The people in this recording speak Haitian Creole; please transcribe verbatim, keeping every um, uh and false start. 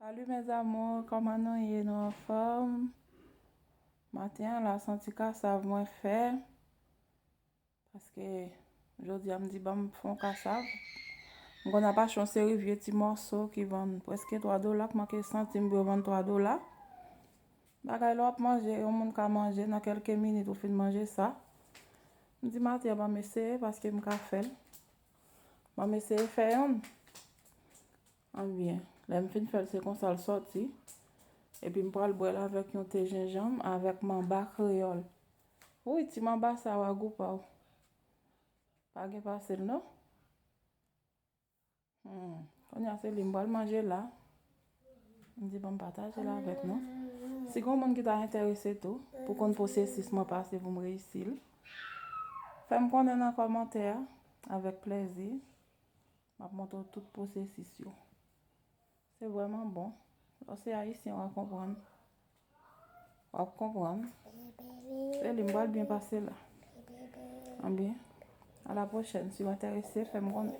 Salut mes amours, kòman nou ye? Nou anfòm? Maten an la, se yon ti kasav mwen fè. Paske jodi a m di ban m fè yon kasav. M konn ap achte yon seri vye ti mòso ki vann prèske twa dola, k manke santim pou yo vann twa dola. Bagay lè w ap manje, yon moun ka manje nan kèlke minit ou fin manje sa. M di maten an ban m eseye paske m ka fè l. Ban m eseye fè youn. Anbyen, lè m fin fè l, se konsa l sòti. Epi m pral bwè l avèk yon te jenjanm avèk manba kreyòl. Wi, ti manba sa w a gou pa w. Pa gen pase l non. Hmm. Kounye a se li m pral manje la. M di ban m pataje l avèk nou. Si gen moun ki ta enterese tou pou konn pwosesis mwen pase pou m reyisi l, fè m konnen nan kòmantè a avèk plèzi. M ap montre w tout pwosesis yo. Se vrèman bon. Lè w se ayisyen, w a konprann. W ap konprann. Se li m pral byen pase la. Anbyen, a la pwochèn. Si w enterese, fè m konnen.